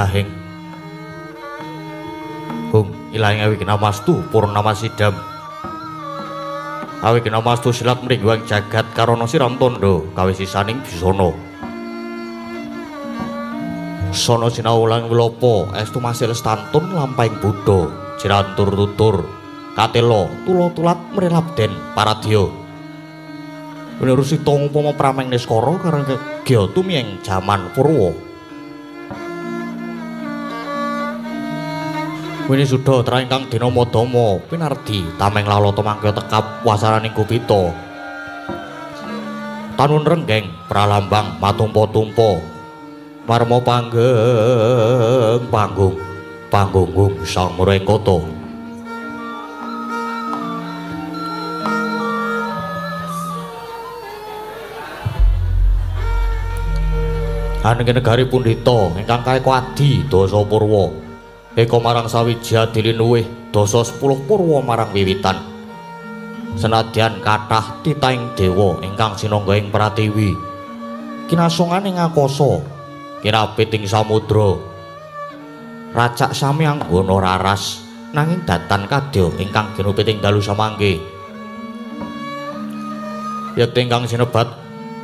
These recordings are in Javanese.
Ilahing Hung ilahing awignamastu purnamasidam. Awignamastu silat mringguang jagat karana siram tandha kawisisaning bisana. Sono sinau lan wilopo estu masih lestantun lampahing buddha jirantur tutur katelo tula-tulat mrilabden paradya. Winurusita ngupama prameng niskara karang kegya tumiyeng jaman Purwa. Winisuda tra ingkang dina madama pinardi tameng lalata mangkya tekap wasaraning gupita. Tanun renggeng pralambang matumpa-tumpa marma panggeng panggung panggunggung sang muring kota. Anenging negari pundhita ingkang kaeka adi dasa purwa eka marang sawiji adilinuwih dasa 10 purwa marang wiwitan. Senadyan kathah titahing dewa ingkang sinangga ing pratiwi kinasongan ing akasa kinapit ing samudra racak sami anggana raras nanging datan kadya ingkang ginupit ing dalu samangke yekti ingkang sinebat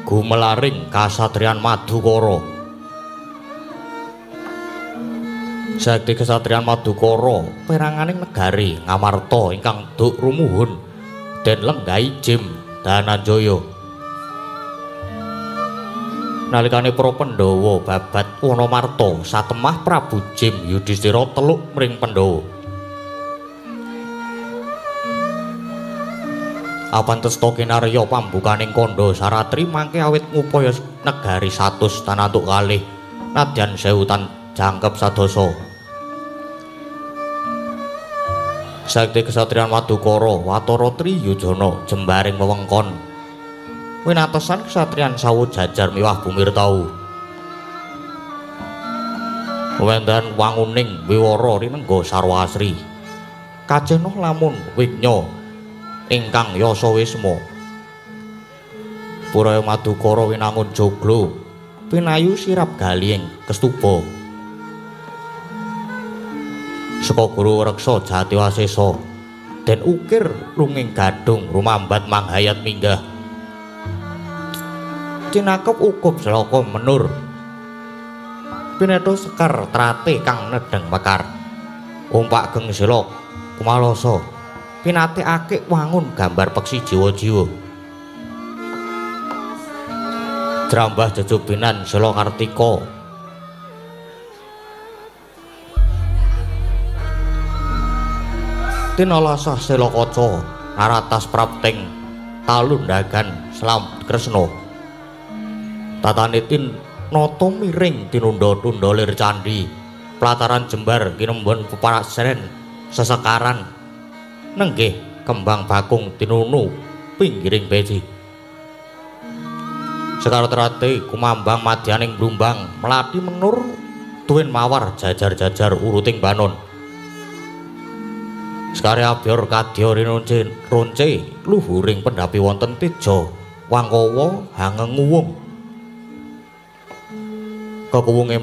gumelaring kasatriyan Madukara. Sakti kesatriyan Madukara peranganing negari Ngamarta ingkang duk rumuhun den lenggahi Jim Dananjaya. Nalikane para Pandhawa babat Wanamarta satemah Prabu Jim Yudhistira teluk mring Pandhawa. Apantesta kinarya pambukaning kandha saratri mangke awit ngupaya negari 100 tanantuk kalih nadyan 1000 tan jangkep sadasa. Sakti kesatriyan Madukara watara triyujana jembaring wewengkon winatesan kesatriyan sawu jajar miwah bumirtau. Wendan wanguning wiwara rinengga sarwa asri kajenoh lamun wignya ingkang yasa wisma. Puraya Madukara winangun joglo pinayu sirap galihing kestuba. Saka guru reksa jatiwasesa den ukir lunging gadhung rumambat manghayat minggah. Cinakep ukup selaka menur pinetha sekar trate kang nedheng mekar. Umpak geng sila kumalasa pinate akik wangun gambar peksi jiwa-jiwa. Jrambah jejubinan sela kartika tinalasah sela kaca naratas prapting talundagan selam kresna. Tatane tinata miring tinunda-tunda lir candhi plataran jembar kinembon peparasren sesekaran nenggih kembang bakung tinunu pinggiring peci. Sekar terate kumambang madyaning blumbang melati menur tuwin mawar jajar-jajar uruting banon. Sekare abyor kadya rinonce ronce luhuring pendhapi wonten teja wangkawa hangenguwung. Kekuwunge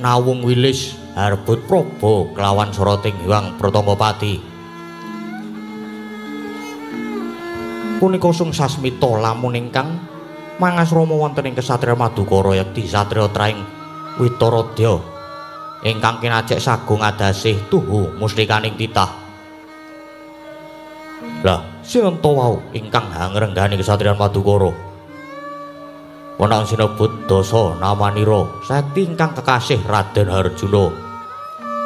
nawung wilis harbut praba kelawan soroting Hyang Pratanggapati. Punika sung sasmita lamun ingkang mangasrama wonten ing kesatriya Madukara yekti satriya traing Witaradya ingkang kinacek sagung adasih tuhu mustikaning titah. Lah sinenta wau ingkang hangrenggani kesatriyan Madukara? Wenang sinebut dasa namanira sakti ingkang kekasih Raden Harjuna,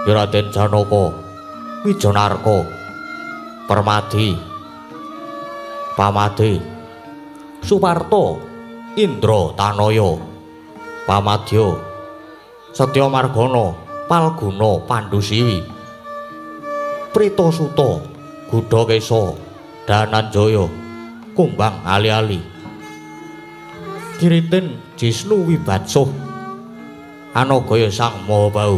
ya Raden Janaka, Wijanarka, Permadi, Pamade, Suparta, Indra Tanaya, Pamadya, Setya Margana, Palguna Pandusiwi, Pritasuta, Gudakesa, Dananjaya, Kumbang Ali-ali, Kiritin Jisnu Wibatsuh, Anagaya Sang Mahabahu.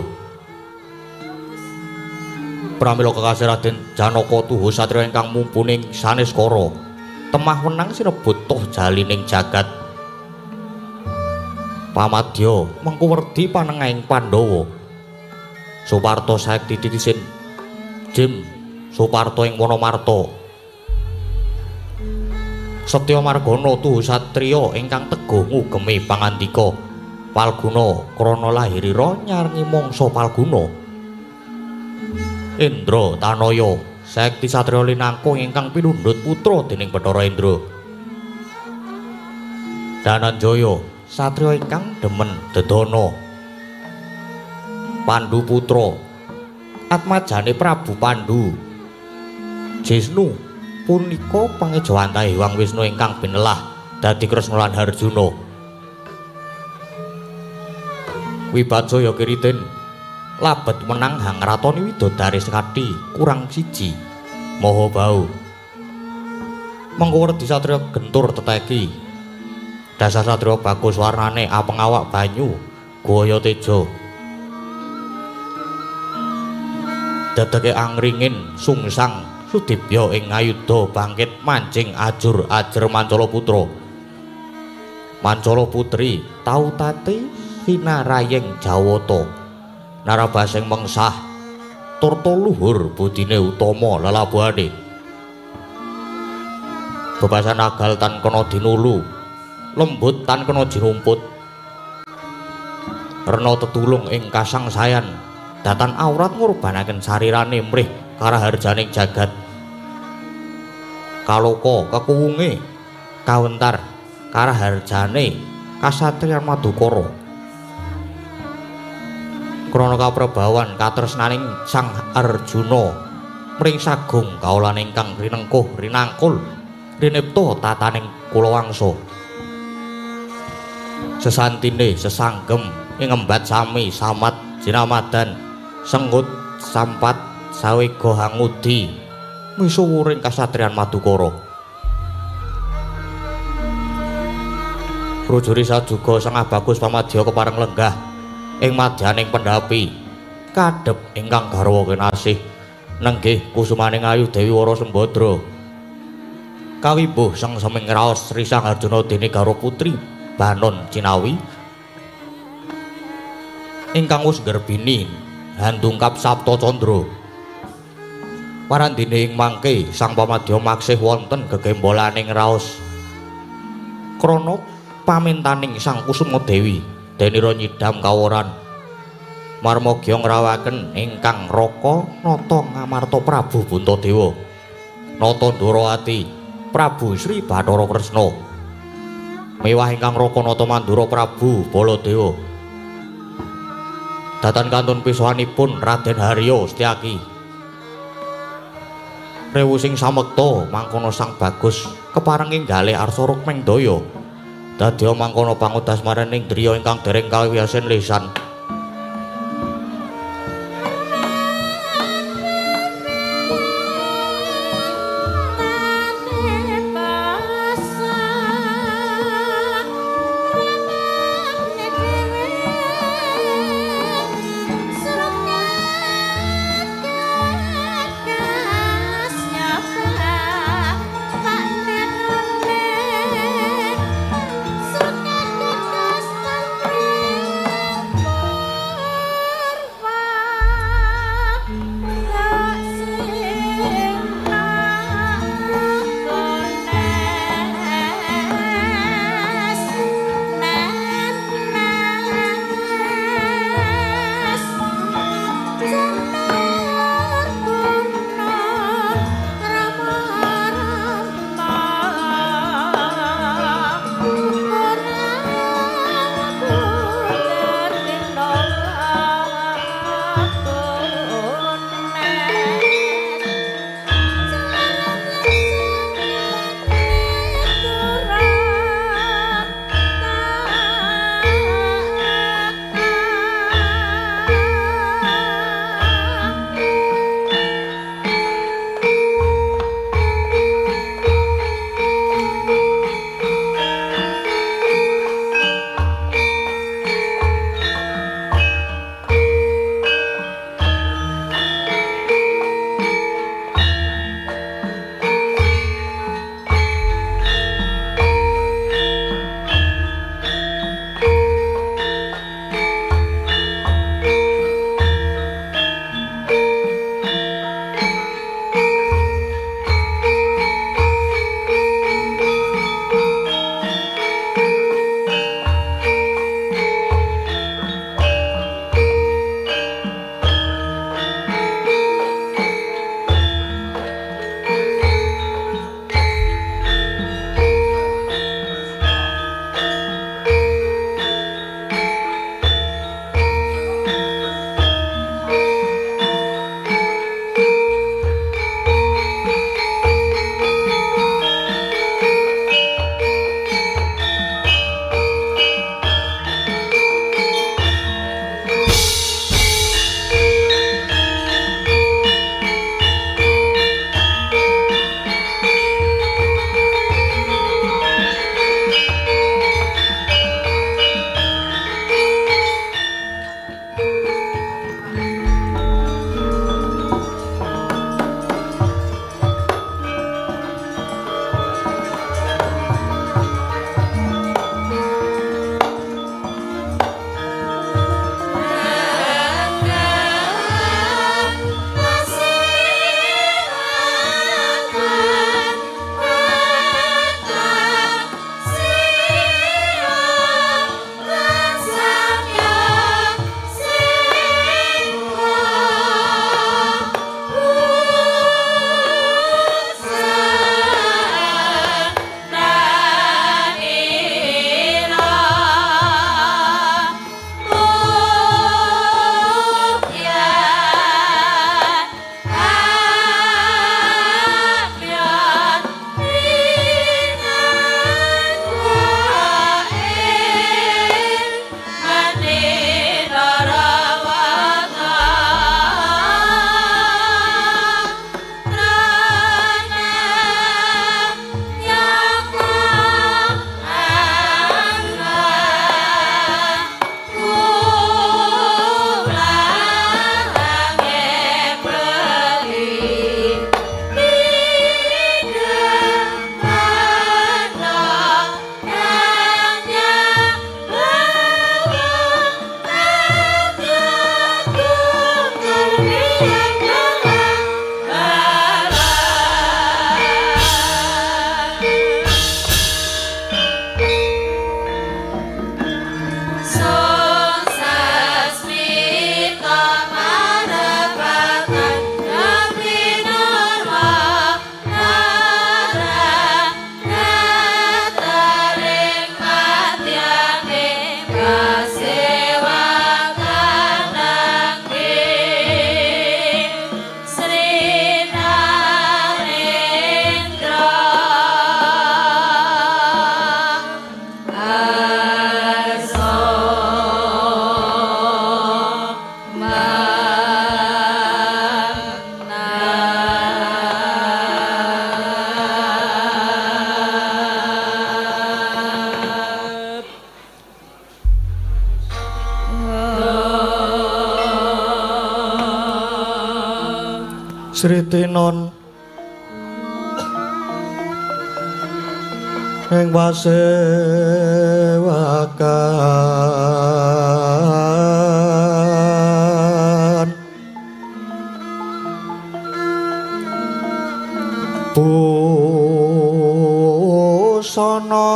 Pramila kekasih Raden Janaka tuhu satriya ingkang mumpuning saneskara temah wenang sinebut toh jalining jagat. Pamadya mengku werdi panengahing Pandhawa. Suparto saekti titisin Jim Suparto ing Wonomarta. Setya Margana tuhu satriya ingkang teguh ngugemi pangandika Palguna krana lahirira nyarengi mangsa Palguna. Indra Tanaya saekti satriya linangkung ingkang pinundhut putra dening Bathara Indra. Dananjaya satriya ingkang demen dedana. Pandu putra atmajane Prabu Pandu. Jisnu punika pangejawantahe Hyang Wisnu ingkang binelah dadi Kresna lan Harjuna. Wibacaya Kiritin labet menang hangratoni widodari sekati kurang siji maha bau. Mengko werdi satriya gentur teteki. Dasar satriya bagus warnane apeng awak banyu gaya teja. Dadake angringin sungsang sudibya ing ngayuda bangkit mancing ajur ajer mancala putra. Mancala putri tautate sinarayeng Jawata. Narabasing mengsah turta luhur budine utama lelabuhane. Bebasan agal tan kena dinulu, lembut tan kena jinumput. Rena tetulung ing kasangsayan, datan aurat ngurbanaken sarirane mrih karaharjaning jagat. Kaloka kekuwunge kawentar karaharjane kasatriyan Madukara. Krana kaprebawan katresnaning Sang Arjuna mring sagung kaulan ingkang rinengkuh rinangkul rinipta tataning kulawangsa. Sesantine sesanggem ing embat sami samat jinamadan senggut sampat sawega hangudi misuwuring kasatriyan Madukara. Prujuri sajuga sengah bagus pamadya kepareng lenggah ing madyaning pendhapi kadhep ingkang garwa kinasih nenggih kusumaning ayu Dewi Wara Sembadra. Kawimbuh sengseming raos Sri Sang Arjuna dene garwa putri Banon Cinawi ingkang wis nggerbini handungkap Sapta Candra. Parandene ing mangke sang pamadya maksih wonten gegembolaning raos krana pamintaning Sang Kusuma Dewi denira nyidam kaworan marmagya ngrawaken ingkang raka nata ngamarta Prabu Puntadewa nata Ndorowati Prabu Sri Bathara Kresna mewah ingkang raka nata Mandura Prabu Baladewa datan kantun pisuhanipun Raden Harya Setyaki. Rewu sing samekta mangkono sang bagus kepareng ing galih arsa rukmeng daya dadya mangkono pangudas marening driya ingkang dereng kawiyasen lisan. Bye. Sritinon ing pasewakan busana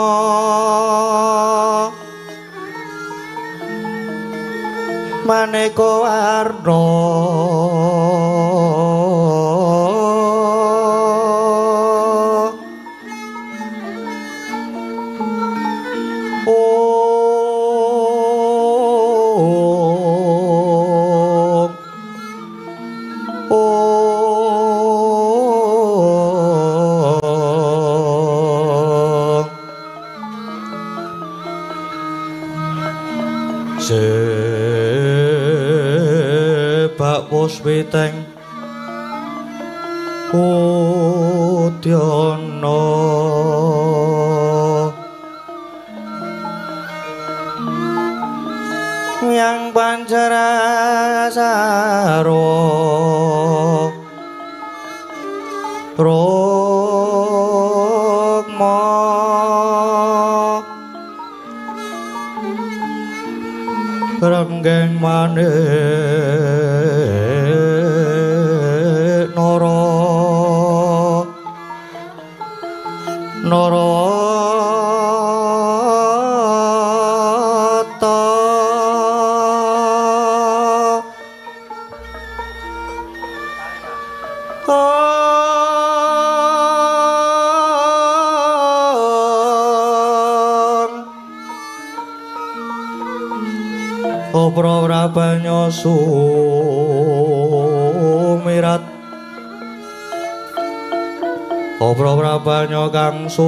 maneka warna sebak puspiteng udyana yang pancarasaro rukma renggeng manik nara narata Obra-brabanya sumirat Obra-brabanya kang sumirat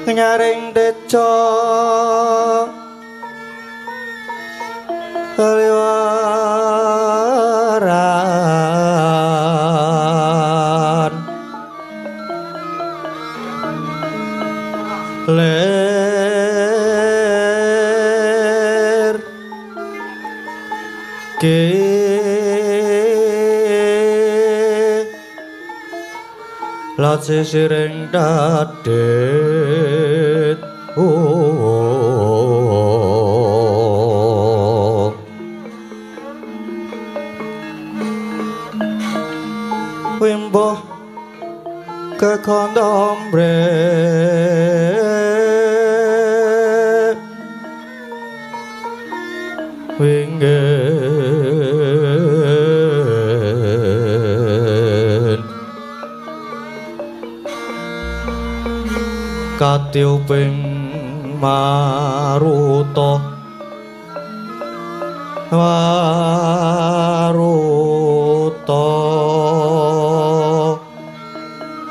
nyaring teja liwaran ler ke lace siring dadit wimbo kekondombre wingin katiuping maruta maruta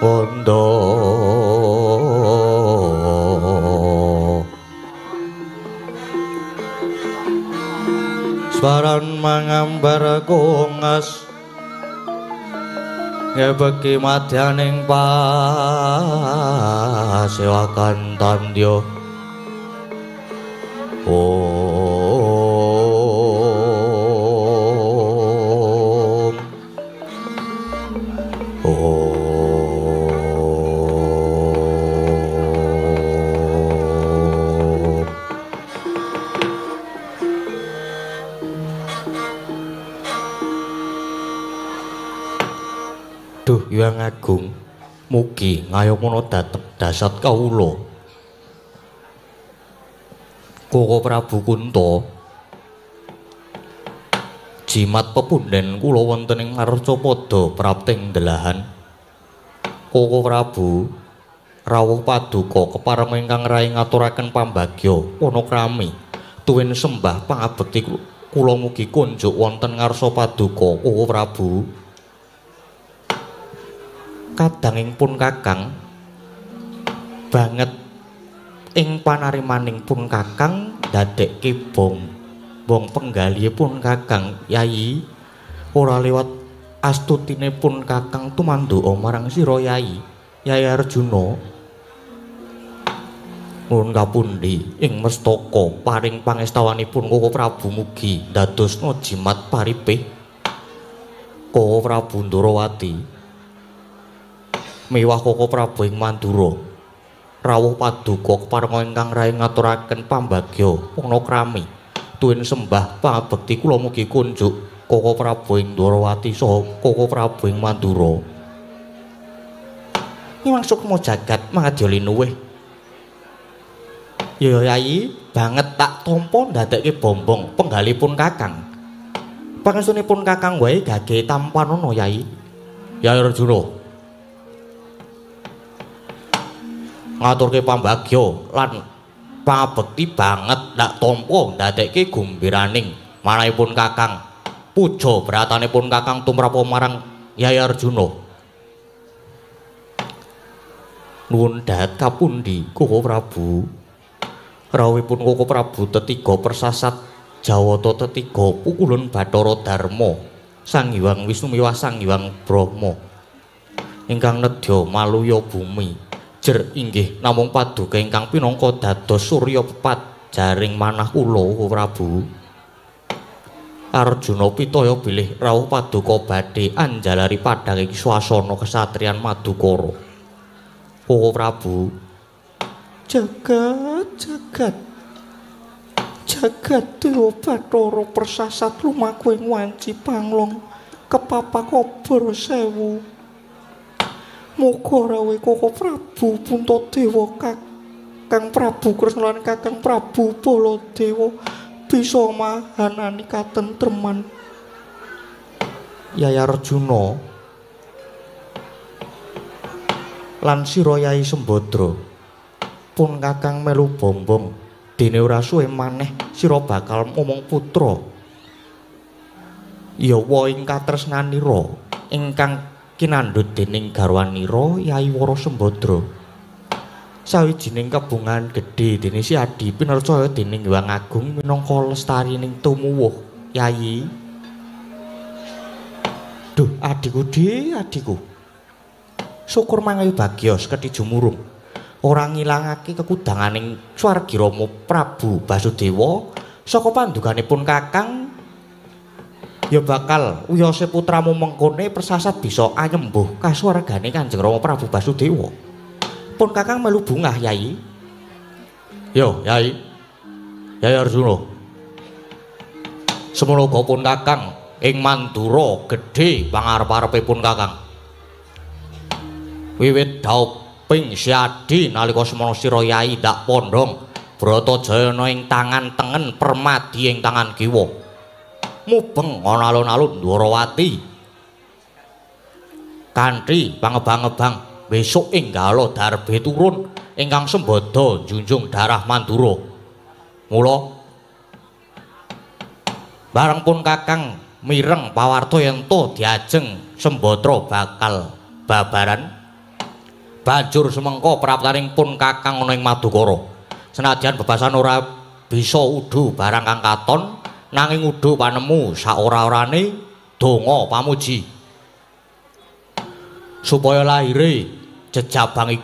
wanda Swaran mangambar kongas ngebeki madyaning pasewakan tandya. Om Om. Duh Hyang Agung, mugi ngayomana dhateng dasat kawula. Koko Prabu Kunta, jimat pepunden kula wonten ing Marcapada prapting delahan. Koko Prabu rawuh paduka kepareng ingkang rai ngaturaken pambagya panakrami tuwin sembah pangabekti kula mugi kunjuk wonten ngarsa paduka Koko Prabu. Kadanging pun Kakang banget ing panarimaning pun Kakang dadekke bong bong penggalih pun Kakang Yayi ora lewat astutine pun Kakang tumanduka marang sira Yayi Yayi Arjuna. Nuwun kapundi ing mestaka paring pangestawanipun Koko Prabu mugi ndadosna jimat paripih Koko Prabu Ndorowati miwah Koko Prabu ing Mandura rawuh paduka keparenga ingkang rayi ngaturaken pambagya panakrami tuwin sembah pangabekti kula mugi kunjuk Koko Prabu ing Ndorowati saha Koko Prabu ing Mandura. Imang sukma jagat mangadya linuwih. Ya Yayi, banget tak tampa ndadekke bombong penggalipun Kakang. Pangestunipun Kakang wae gage tampanana Yayi. Yayi Arjuna. Ngaturke pambagya lan pangabekti banget tak tampa ndadekke gumbiraning manahipun Kakang. Puja bratanipun Kakang tumrap marang Yayi Arjuna. Nuwun dahat kapundi Koko Prabu. Rawuhipun Koko Prabu tetiga persasat Jawata tetiga pukulun Bathara Darma Sang Hyang Wisnu miwah Sang Hyang Brahma ingkang nedya maluya bumi jer inggih namung paduka ingkang pinangka dados surya pepat jaring manah kula Koko Prabu. Arjuna pitaya bilih rawuh paduka badhe anjalari padhang iki swasana kesatriyan Madukara. Koko Prabu, jagat jagat jagat dewa bathara persasat lumaku ing wanci panglong kepapak obor sewu. Muga rawuh Koko Prabu Puntadewa Kakang Prabu Kresna lan Kakang Prabu Baladewa bisa mahanani katentreman. Yai Arjuna lan sira Yai Sembadra, pun Kakang melu bombong dene ora suwe maneh sira bakal momong putra. Ya wa ing katresnanira ingkang kinandhut dening garwanira Yai Wara Sembadra. Sawijining kebungan gedhe dene si Adi pinercaya dening Hyang Agung minangka lestarining tumuwuh Yai. Duh adhiku dhe adhiku. Syukur mangayu bagya sekedhi jumurung. Ora ngilangake kekudanganing swargi Rama Prabu Basudewa saka panduganipun Kakang ya bakal wiyose putramu mengkone persasat bisa anyembuh kasuwargane Kanjeng Rama Prabu Basudewa. Pun Kakang melu bungah Yai. Yo Yai. Yai Arjuna. Semono uga pun Kakang ing Mandura gedhe pangarep-arepipun Kakang. Wiwit dauping siadi nalika semono sira Yai ndak pondhong Bratajayana ing tangan tengen Permadi ing tangan kiwa. Mubeng ana alun-alun Ndwarawati. Kanthi pangebang-ebang besok ing gala darbe turun ingkang sembada njunjung darah Mandura. Mula bareng pun Kakang mireng pawarta yen to diajeng Sembadra bakal babaran. Banjur semengko praptaning pun Kakang ana ing Madukara. Senadyan bebasan ora bisa udu barang kang katon, nanging udu panemu saora-orane donga pamuji. Supaya lahire jejabang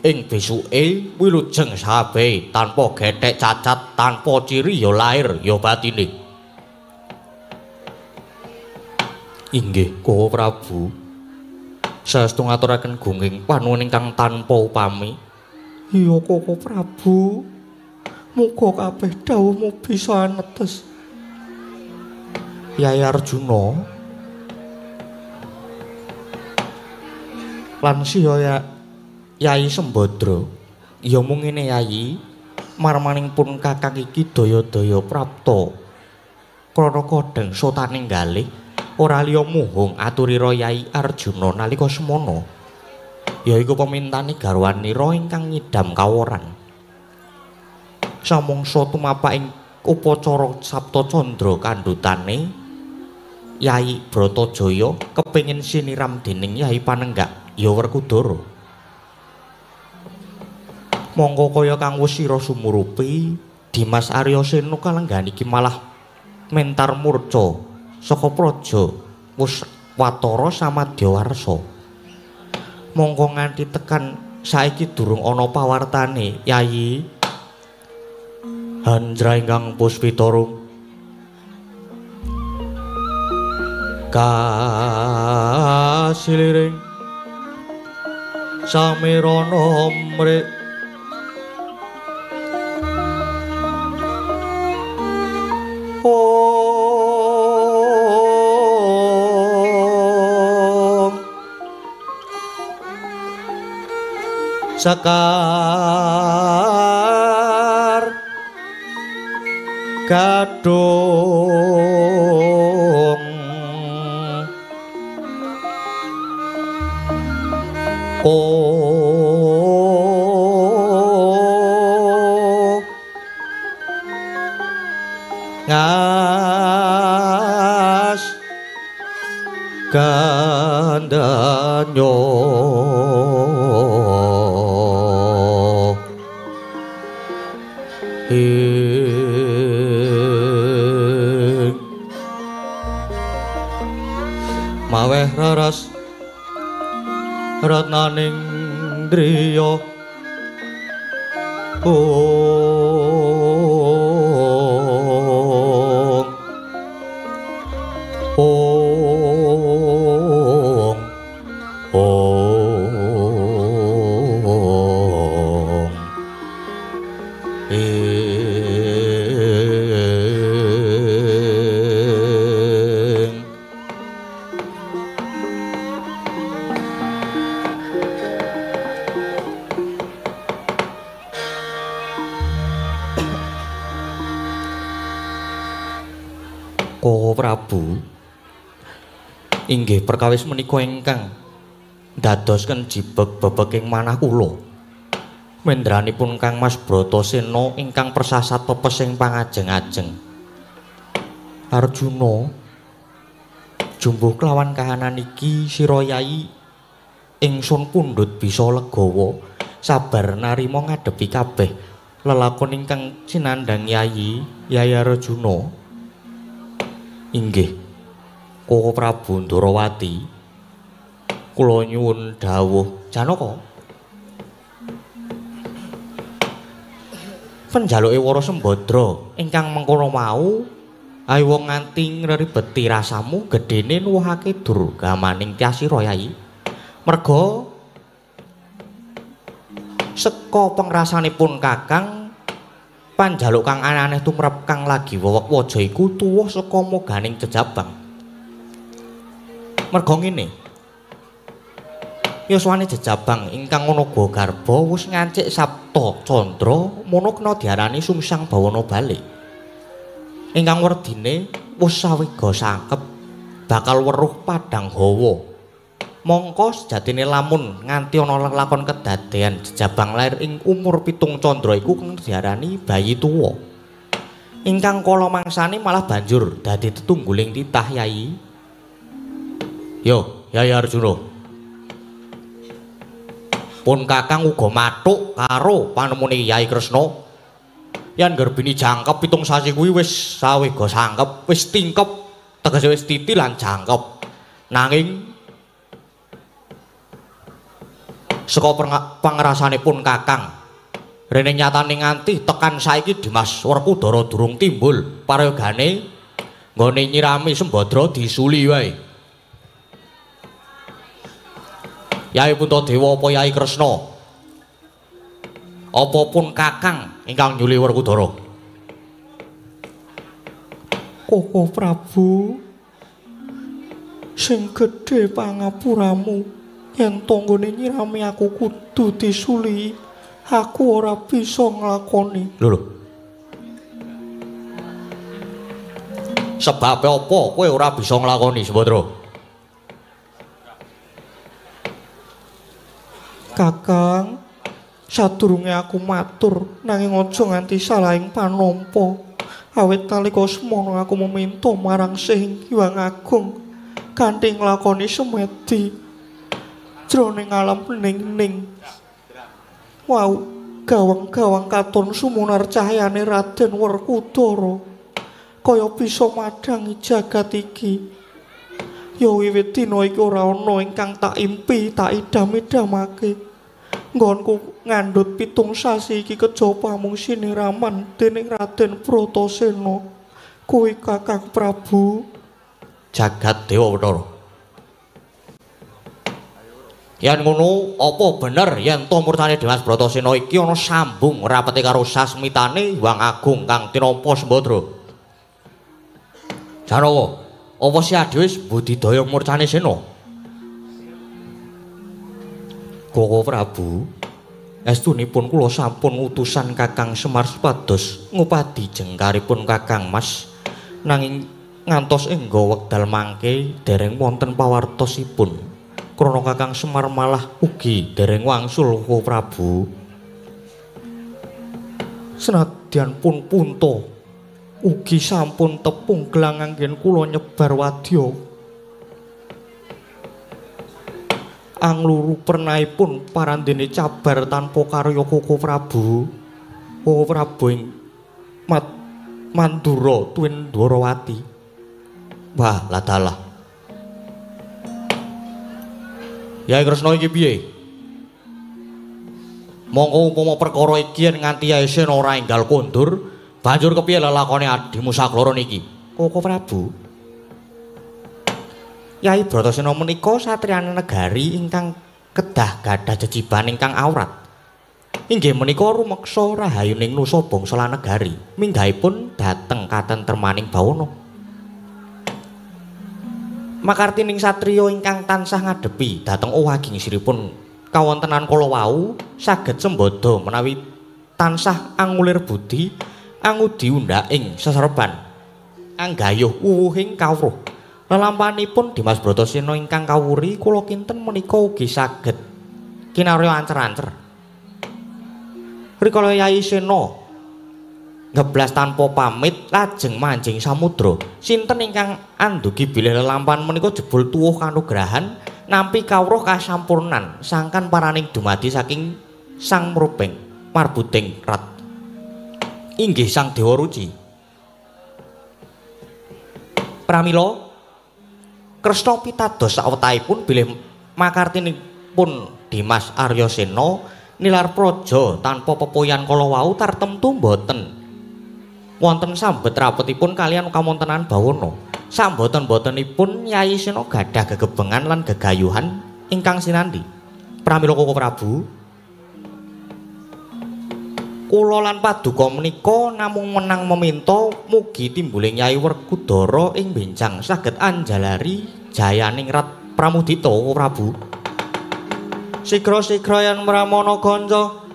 ing besuke wilujeng sabe tanpa gethek cacat, tanpa ciri ya lahir ya batine. Inggih Koko Prabu. Saestu ngaturaken gunging panuwun ingkang tanpa upami. Iya Koko Prabu. Muga kabeh dhawuhmu bisa anetes. Yai Arjuna lan siya Yai Sembadra. Ya mung ngene Yai, marmaning pun Kakang iki daya-daya prapta krana kodheng sotaning galih ora liya muhung aturira Yai Arjuna nalika semana. Yaiku pemintane garwanira ingkang nyidam kaworan. Samangsa tumapak ing upacara Sapta Candra kandhutane Yai Bratajaya kepengin siniram dening Yai Panenggak ya Werkudara. Mongko kaya kang wis sira sumurupi, Dimas Aryasena kalenggahan iki malah mentar murca saka praja wis watara samadya warsa. Mongko nganti tekan saiki durung ana pawartane Yai. Hanjra ingkang puspitarung kasiliring samirana mrik om sekar gadung ngas gandanyo ing maweh raras ratnaning driya om om om ing Koko Prabu inggih perkawis menika ingkang ndadosken jibeg bebeking manah kula. Mendranipun Kang Mas Bratasena ingkang persasat pepes ing pangajeng-ajeng. Arjuna jumbuh kelawan kahanan iki sira yai ingsun pundhut bisa legawa sabar narima ngadepi kabeh lelakon ingkang sinandhang Yai Yai Arjuna. Inggih Koko Prabu Ndorowati kula nyuwun dawuh Janaka. Penjaluke Wara Sembadra ingkang mengkono mau ayo wong nganti ngribeti rasamu gedene nuwuhake durgamaning Tyasira Yai. Merga seka pengrasanipun Kakang panjaluk kang aneh tumrap kang lagi wewek waja iku tuwuh saka moganing jejabang. Merga ngene, yuswane jejabang ingkang ana garba wis ngancik Sabta Candra mono kena diarani sungsang bawana balik. Ingkang werdine wis sawega sangkep bakal weruh padhang hawa. Mongko sejatine lamun nganti ana lelakon kedadean jejabang lair ing umur 7 candra iku kena diarani bayi tuwa. Ingkang kala mangsane malah banjur dadi tetungguling titah Yai. Yo, Yai Arjuna. Pun Kakang uga mathuk karo panemune Yai Kresna. Yen garbini jangkep 7 sasi kuwi wis sawega sangkep, wis tingkep, tegese wis titi lan jangkep. Nanging saka pangrasanipun Kakang rene nyatane nganti tekan saiki Dimas Werkudara durung timbul parayogane nggone nyirami Sembadra disuli wae. Yai Puntadewa apa Yai Kresna apa pun Kakang ingkang nyuli Werkudara? Koko Prabu sing gedhe pangapuramu yen tanggane nyirami aku kudu disuli, aku ora bisa nglakoni. Lho lho. Sebabe apa kowe ora bisa nglakoni, Sembadra? Kakang, sadurunge aku matur nanging aja nganti salahing panampa. Awit nalika semono aku meminta marang Sing Hyang Agung kanthi nglakoni semedi jroning alam ning-ning. Wau, gawang-gawang katon sumunar cahyane Raden Werkudara kaya bisa madhangi jagat iki. Ya wiwit dina iki ora ana ingkang tak impi, tak idam-idamake. Nggonku ngandhut 7 sasi iki kejaba amung siniraman dening Raden Bratasena. Kuwi Kakang Prabu. Jagat Dewa Bathara. Yen ngono, apa bener yen to murtane Dimas Bratasena iki ana sambung rapete karo sasmitane Hyang Agung kang tinampa Sembadra? Janawa, apa si Adi wis budidaya murcane Sena? Koko Prabu, estunipun kula sampun utusan Kakang Semar supados ngupadi jengkaripun Kakang Mas, nanging ngantos engga wekdal mangke dereng wonten pawartosipun. Krana Kakang Semar malah ugi dereng wangsul Koko Prabu. Senadyan pun punta ugi sampun tepung gelang anggen kula nyebar wadya. Angluru pernaipun parandene cabar tanpa karya Koko Prabu. Koko Prabu ing Mandura tuwin Dwarawati. Wah, ladalah. Yai Kresna iki piye? Mongko upama perkara iki yen nganti Yai Sena ora enggal kondur, banjur kepiye lelakone adimu sakloro niki? Koko Prabu. Yai Bratasena menika satriyane negari ingkang kedah gadah jejiban ingkang awrat. Inggih menika rumeksa rahayuning nusa bangsa lan negari, minggahipun dhateng katentremaning bawana. Makartining satriya ingkang tansah ngadepi dhateng owaging siripun kawontenan kala wau saged sembada menawi tansah angulir budi angudi undhaking seserban anggayuh wuwuhing kawruh. Lelampanipun Dimas Bratasena ingkang kawuri kula kinten menika ugi saged kinarya ancer-ancer. Rikala Yai Sena ngeblas tanpa pamit lajeng manjing samudra, sinten ingkang andugi bilih lelampan menika jebul tuwuh kanugrahan nampi kawruh kasampurnan sangkan paraning dumadi saking Sang Mrubeng Marbuding Rat. Inggih Sang Dewa Ruci. Pramila Kresna pitados sawetahipun bilih makartinipun Dimas Aryasena nilar praja tanpa pepoyan kala wau tartemtu mboten wonten sambet rapetipun kaliyan kawontenan bawana. Samboten-botenipun Yai Sena gadah gegebengan lan gegayuhan ingkang sinandi. Pramila Koko Prabu, kula lan paduka menika namung menang meminta mugi timbuling Yai Werkudara ing benjang saged anjalari jayaning Rat Pramudita. Koko Prabu. Sigra-sigra yen mramana kanca,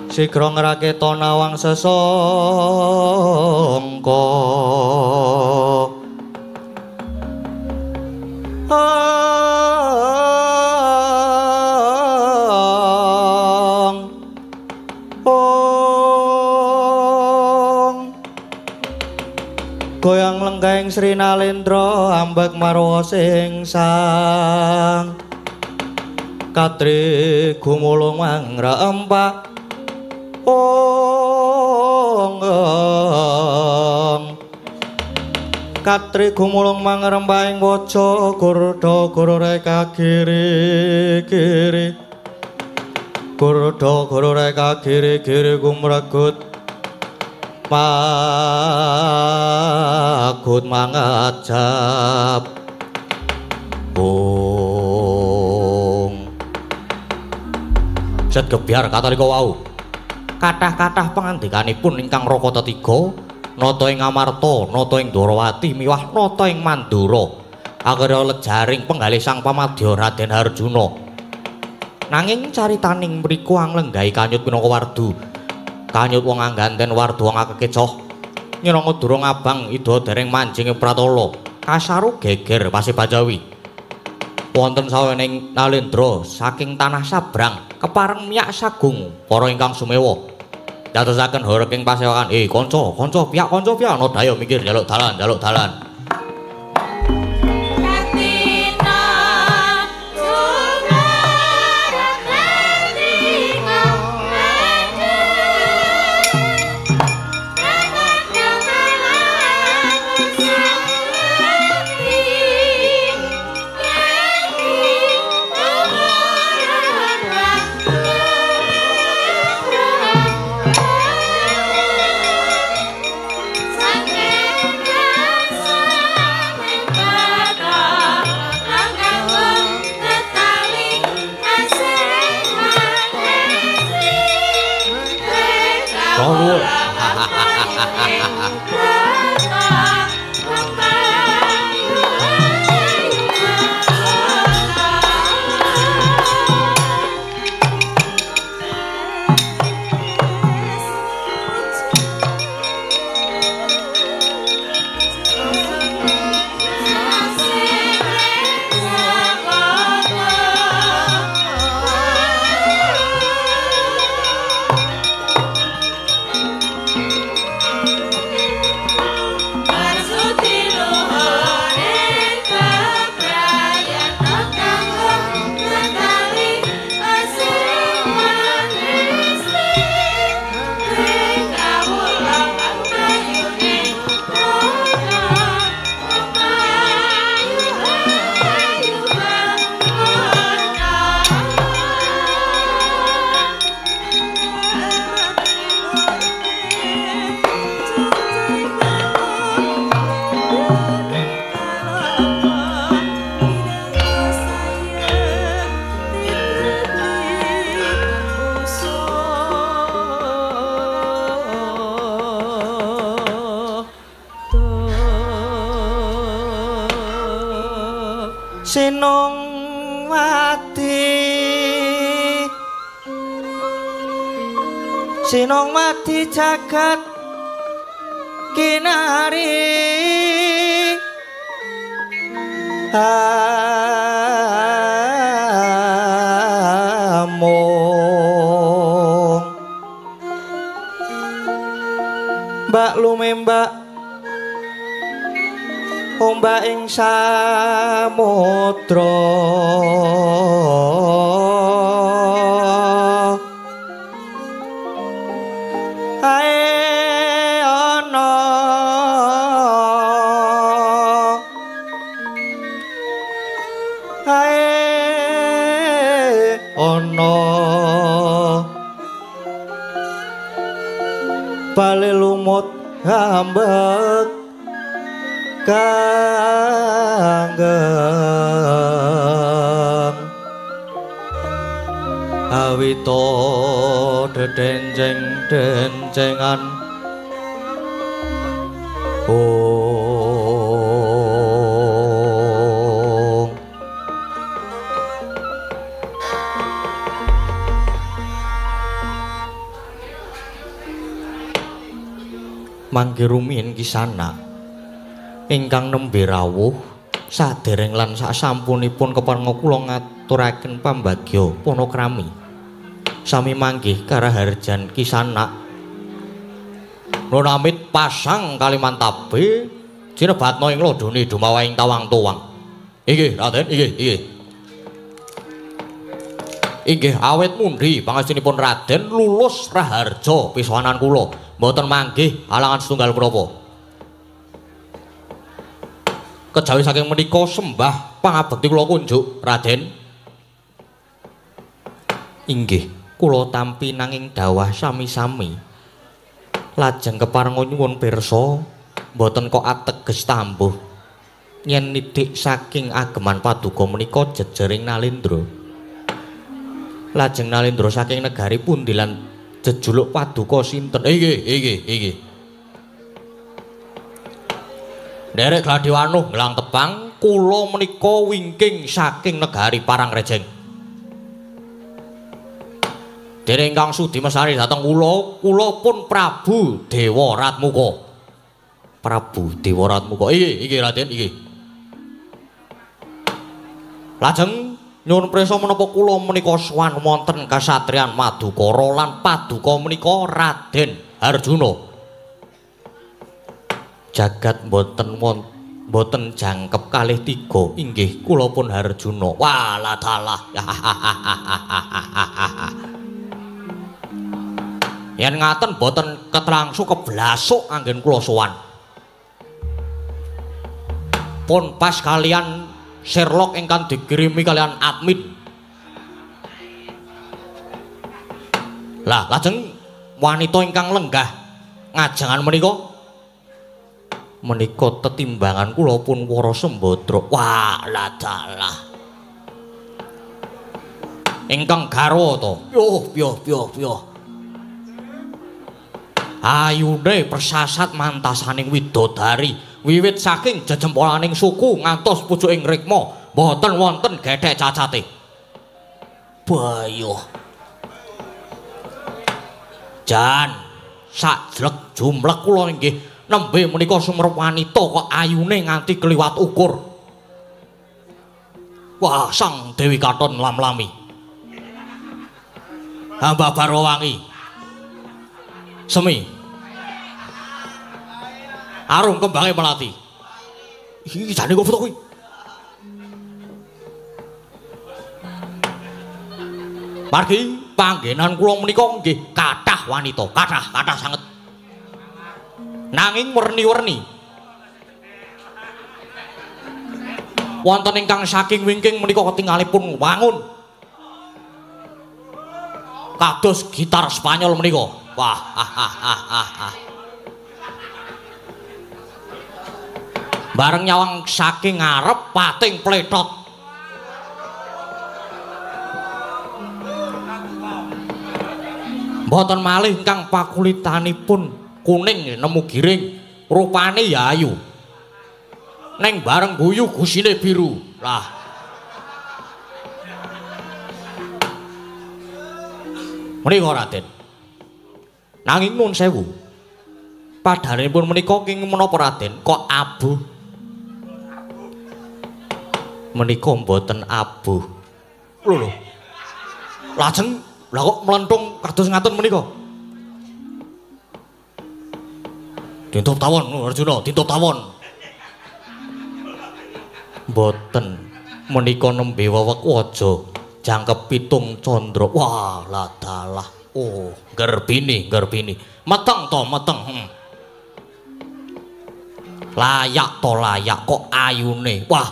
sigra ngraketa nawang sesangka. Goyang lenggahing Sri Nalendra ambek marwa sing sang katri gumulung mangrempak ong. Katri gumulung mangrembak ing waja gurda gurureka kiri kiri gurda gurureka kiri kiri gumregut magut mangajab. Ong. Set gebyar katalika wau. Kathah-kathah pangandikanipun ingkang raka tetiga, nata ing Amarta, nata ing Dwarawati miwah nata ing Mandura. Akhira lejaring penggalih Sang Pamadya Raden Harjuna. Nanging caritaning mriku anglenggahi kanyut minangka wardu. Kanyut wong angganten wardu wong akekecoh. Nyeranga durung abang ida dereng manjing ing pratala. Kasaru geger Paseban Jawi. Wonten sawening Nalendra saking tanah Sabrang kepareng miyak sagung para ingkang sumewa. Dadosaken horeg ing pasewakan, kanca, kanca piyak, kanca piyak ana daya minggir njaluk dalan, njaluk dalan. Sinong mati jagat kinari among mbak lumembak ombak ing samudra ae ana ae ana bale lumut ambek kanggeng awito dedenceng dencengan ong mangke rumiyin kisana ingkang nembe rawuh sadereng lan sasampunipun keparenga kula ngaturaken pambagya panakrami sami manggih karaharjan kisanak nunamit pasang Kalimantabe cinebatna ing lodone dumawahing tawang tuwang. Inggih Raden, inggih, inggih. Inggih awit mundhi pangestunipun Raden lulus raharja pisowanan kula mboten manggih halangan setunggal menapa. Kejawi saking menika sembah pangabekti kula kunjuk Raden. Inggih kula tampi nanging dawah sami-sami lajeng keparenga nyuwun pirsa mboten kok ateges tambuh yen nidik saking ageman paduka menika jejering Nalendra. Lajeng Nalendra saking negari pundi lan jejuluk paduka sinten? Inggih, inggih, inggih. Nderek Gladiwanuh nglang tepang kula menika wingking saking negari Parangrejeng. Dene ingkang sudi mesani dhateng kula, kula pun Prabu Dewa Ratmuka. Prabu Dewa Ratmuka. Inggih, inggih Raden, inggih. Lajeng nyuwun prisa menapa kula menika sowan wonten kasatriyan Madukara lan paduka menika Raden Arjuna. Jagat mboten mboten jangkep kalih tiga inggih kula pun Harjuna. Walah dalah. Yen ngaten mboten ketrangsu keblasuk anggen kula sowan. Pun pas kalian Sherlock ingkang dikirimi kalian admin. Lah lajeng wanita ingkang lenggah ngajengan menika menika tetimbangan kula pun Wara Sembadra. Walah dalah. Ingkang garwa to. Piyoh piyoh piyoh piyoh. Ayune persasat mantasaning widodari wiwit saking jejempolaning suku ngantos pucuking rikma mboten wonten gethek cacate. Bayuh. Jan sajlek jumlek kula inggih nembe menika sumerep wanita kok ayune nganti kliwat ukur. Wah, Sang Dewi Katon lam-lami. Hamba Barwangi. Semi. Arum kembange melati. Iki jane kok foto kuwi. Margi panggenan kula menika nggih kathah wanita, kathah sanget. Nanging werni-werni. Wonten ingkang saking wingking menika ketingalipun wangun. Kados gitar Spanyol menika. Wah, ah, ah, ah, ah, ah. Bareng nyawang saking ngarep pating pletot. Mboten malih ingkang pakulitanipun kuning nemu giring, rupane ya ayu. Neng bareng guyu gusine biru. Lah. Menika Raden. Nanging nuwun sewu. Padhanipun menika kenging menapa Raden kok abuh? Menika mboten abuh. Lho lho. Lajeng lha kok mlentung kados ngaten menika? Dintup tawon Arjuna, dintup tawon. Mboten menika nembe wewek waja jangkep pitung candra. Wah, lah dalah. Oh, gerbini, gerbini. Meteng to, meteng. Layak to layak kok ayune. Wah.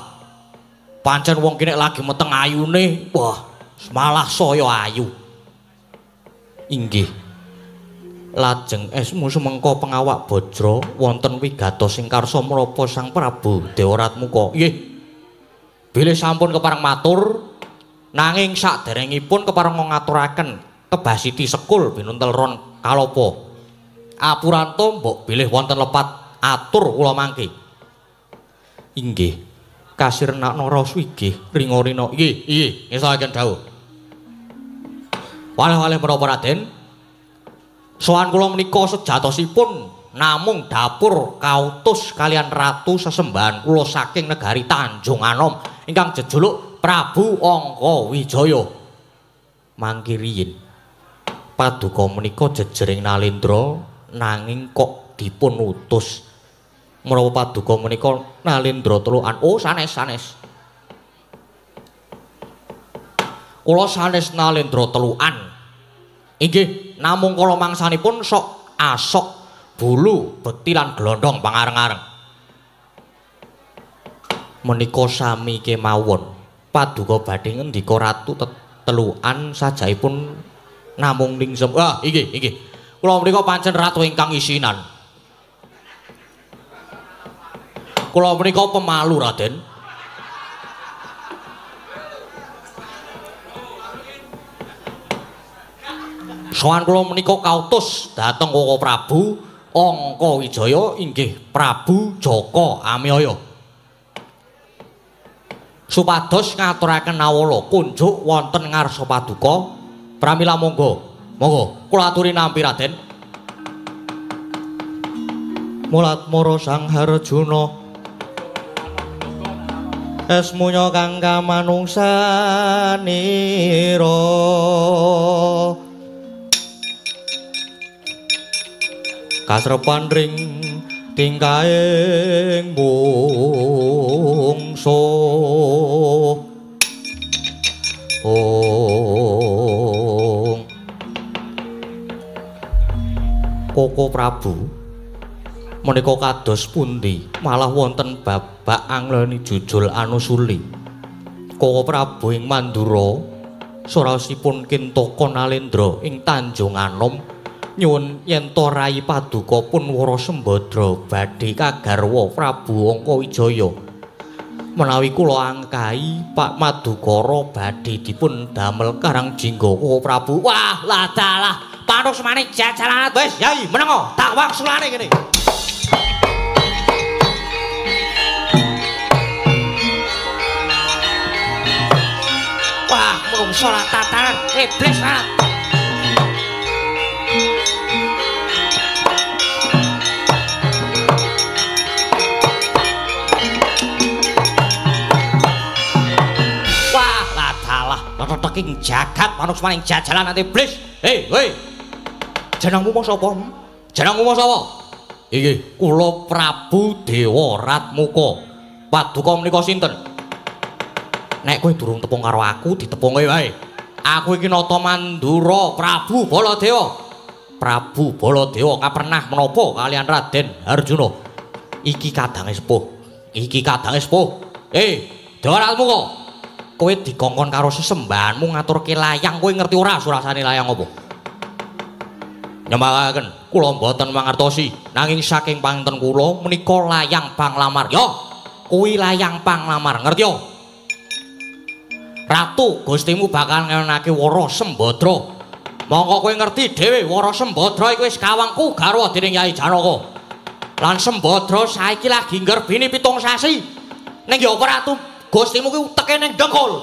Pancen wong kene lagi meteng ayune, wah, malah saya ayu. Inggih. Lajeng esmu sumengko pengawak bajra wonten wigatos ing karsa menapa Sang Prabu Dewaratmuka. Nggih. Bilih sampun kepareng matur, nanging saderengipun kepareng ngaturaken kebasiti sekul binuntel ron kalapa. Apuranto mbok bilih wonten lepat atur kula mangke. Inggih. Kasirnakna raos wigih ringa-rina. Nggih, nggih, ngestokaken dawuh. Waleh-waleh menapa Raden? Sowan kula menika sejatosipun namung dapur kautus kalian ratu sesembahan kula saking negari Tanjung Anom ingkang jejuluk Prabu Angka Wijaya. Mangki riyin paduka menika jejering Nalendra nanging kok dipun utus menapa paduka menika Nalendra telukan. Oh, sanes sanes. Kula sanes Nalendra telukan. Inggih, namung kala mangsanipun sok asok bulu bekti lan glondong pangareng-areng. Menika sami kemawon. Paduka badhe ngendika ratu telukan sajaipun namung ningsem. Ah, inggih, inggih. Kula menika pancen ratu ingkang isinan. Kula menika pemalu, Raden. Sowan kula menika kautus dhateng Koko Prabu Angka Wijaya inggih Prabu Jaka Amiyaya. Supados ngaturaken nawala kunjuk wonten ngarsa paduka. Pramila monggo. Monggo kula aturi nampi Raden. Mulat mara Sang Harjuna esmunya kang kamanungsanira. Kasrepan ring tingkahing mungsuh. Ong Koko Prabu menika kados pundi malah wonten babak angleni jujul anusuli. Koko Prabu ing Mandura suraosipun Kintaka Nalendra ing Tanjung Anom nyuwun yen to rayi paduka pun Wara Sembadra badhe kagarwa Prabu Angka Wijaya. Menawi kula angkai Pak Madukara badhe dipun damel Karang Jingga Koko Prabu. Wah, lah dalah Panusmane jajalan wis Yai menengo tak wangsulane kene. Wah, menungso ora tataran, iblis ora. Wah, ladalah, teteking jagat manusmaning jajalan iblis. Hei, hei. Jenengmu mau sapa? Jenengmu mau sapa? Inggih, kula Prabu Dewa Ratmuka. Paduka menika sinten? Nek kowe durung tepung karo aku, ditepunge wae. Aku iki Nata Mandura Prabu Baladewa. Prabu Baladewa kapernah menapa kalian Raden Arjuna. Iki kadange sepuh. Iki kadange sepuh. Dewa Ratmuka. Kowe dikongkon karo sesembahanmu ngaturke layang, kowe ngerti ora surasane layang apa? Nyembakaken, kula mboten mangertosi, nanging saking panginten kula menika layang panglamar. Yo, kuwi layang panglamar, ngerti yo? Ratu Gustimu bakal ngenake Wara Sembadra. Mongko kowe ngerti dhewe Wara Sembadra iku wis kawangku garwa dening Yai Janaka. Lan Sembadra saiki lagi nggerbini 7 sasi. Ning ya apa Ratu Gustimu kuwi uteke ning dengkul.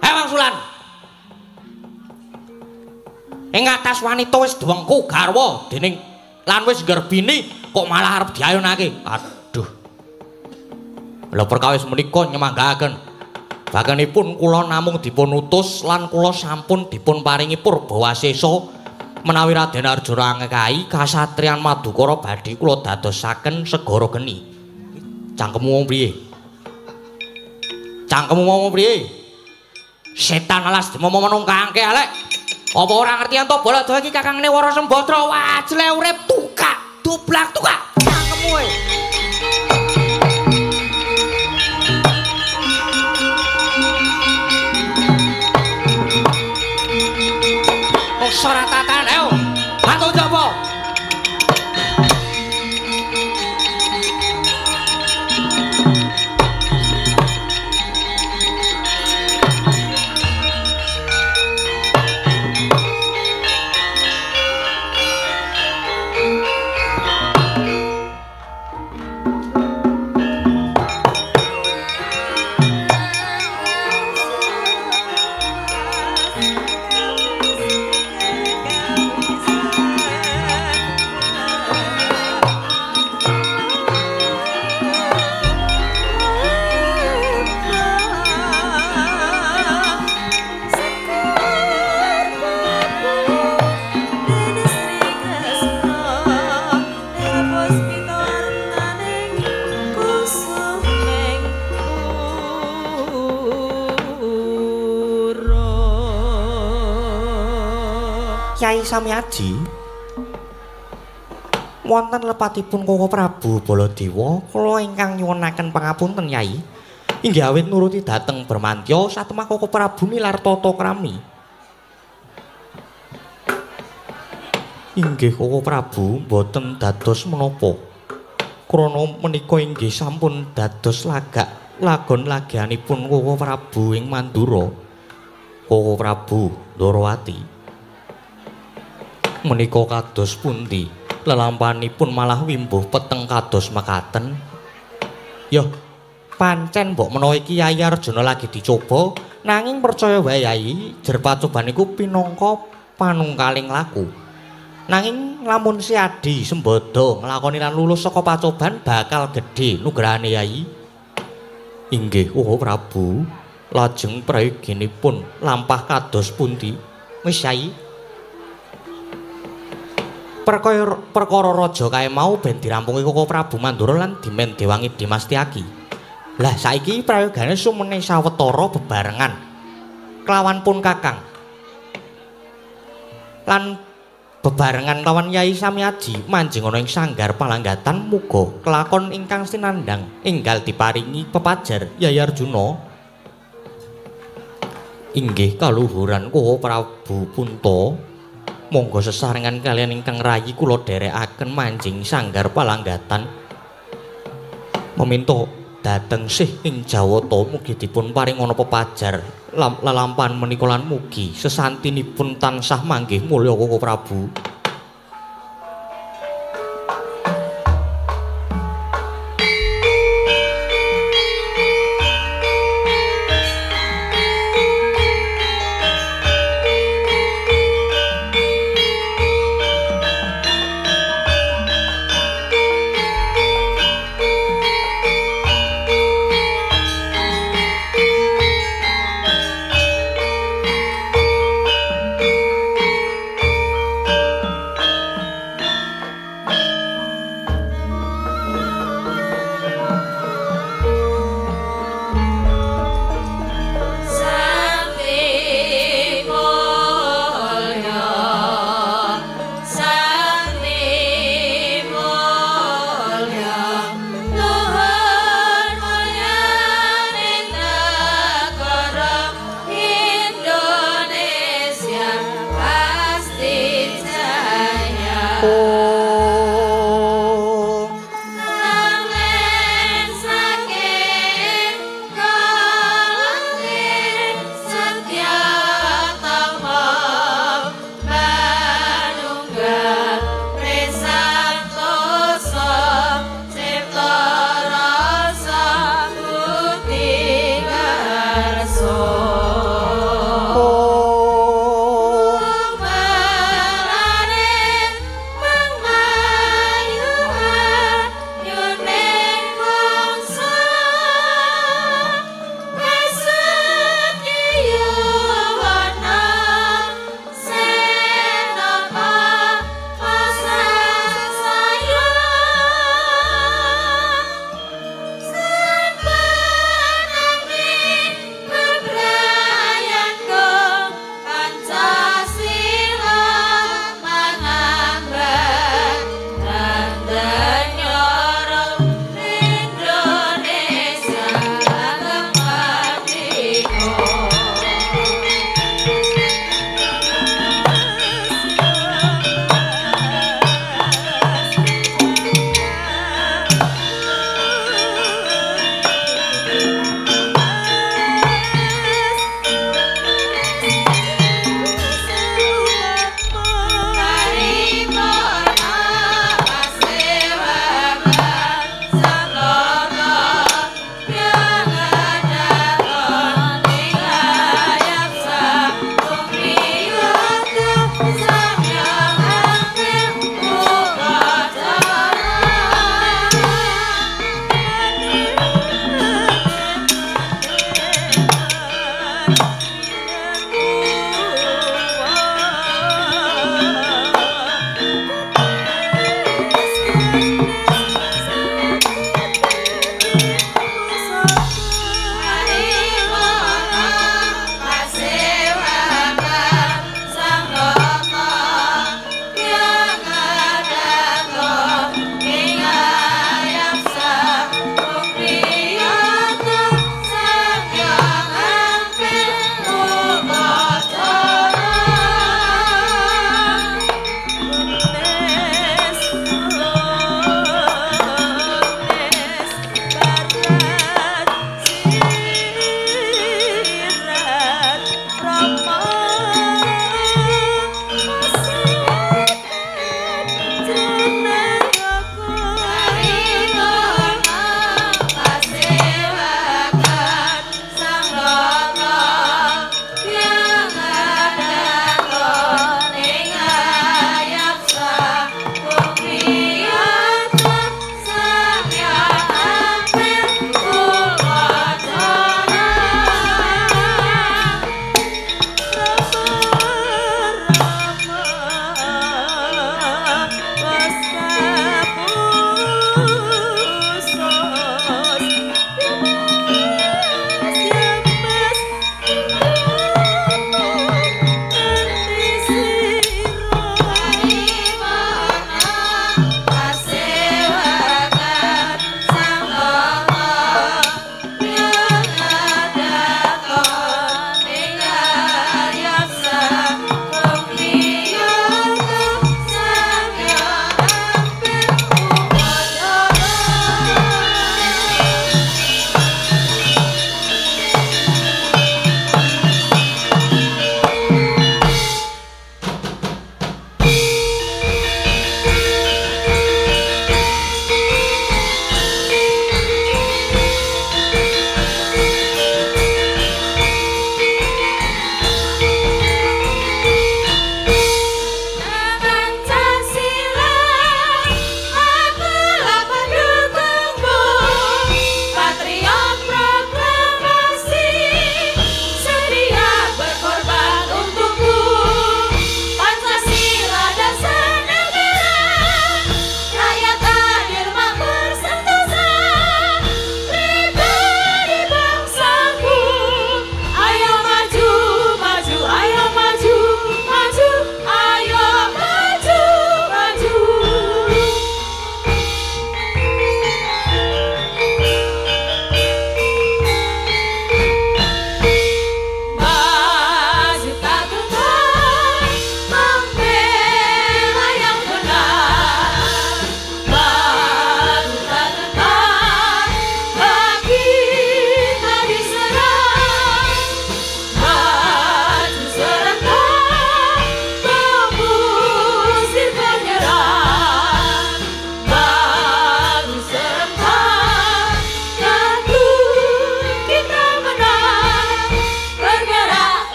Hei wangsulan. Ing atas wanita wis dwengku garwa dening lan wis nggerbini kok malah arep diayunake. Aduh. Lha perkawis menika nyemanggaaken. Bakanipun kula namung dipun utus lan kula sampun dipun paringi purbawasesa menawi Raden Arjuna angekahi kasatriyan Madukara badhe kula dadosaken segara geni. Cangkemmu wong priye? Cangkemmu wong priye? Setan alas demomo menungkangke alek. Apa ora ngerti ento Baladewa iki kakangne Wara Sembadra? Wah, jle urip tukak, dublak tukak. Cangkemmu e. Ora tatan, ayo. Bantu njaba. Kyai Samyaji wonten lepatipun Koko Prabu Baladewa kula ingkang nyuwunaken pangapunten Yai inggih awit nuruti dhateng Bramantya satemah Koko Prabu nilar tata krami. Inggih Koko Prabu mboten dados menapa krana menika inggih sampun dados lagak lagon lagianipun Koko Prabu ing Mandura. Koko Prabu Ndorowati menika kados pundi lelampanipun malah wimbuh peteng kados mekaten. Yoh, pancen mbok menawa iki Yai Arjuna lagi dicoba, nanging percaya wae Yai, jer pacoban iku pinangka panungkaling laku. Nanging lamun si Adi Sembada nglakoni lan lulus saka pacoban bakal gedhe nugrahane Yai. Inggih, oh Prabu, lajeng prayoginipun lampah kados pundi? Wis Yai. Perkara raja kae mau ben dirampungi Koko Prabu Mandura lan dimen Dewangi Dimastiaki. Lah saiki prayogane sumene sawetara bebarengan kelawan pun Kakang. Lan bebarengan lawan Yai Samyaji manjing ana ing sanggar palanggatan muga kelakon ingkang sinandhang enggal diparingi pepajar Yai Arjuna. Inggih kaluhuran Koko Prabu Punta. Monggo sesarengan kalian ingkang rayi kula dherekaken manjing sanggar palanggatan. Meminta Dhateng sih ing Jawata mugi dipun paringana pepajar lelampahan menika lan mugi sesantinipun tansah manggih mulya Koko Prabu.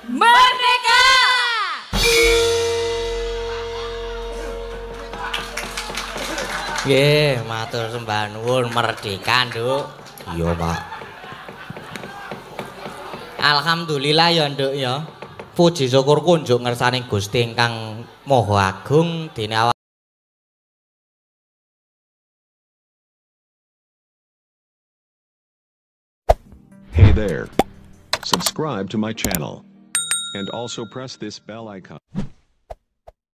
Merdeka! Nggih, matur sembah nuwun merdeka, Nduk. Iya, Pak. Alhamdulillah ya, Nduk ya. Puji syukur kunjuk ngersaning Gusti ingkang Maha Agung dene awak Hey there. Subscribe to my channel. And also press this bell icon.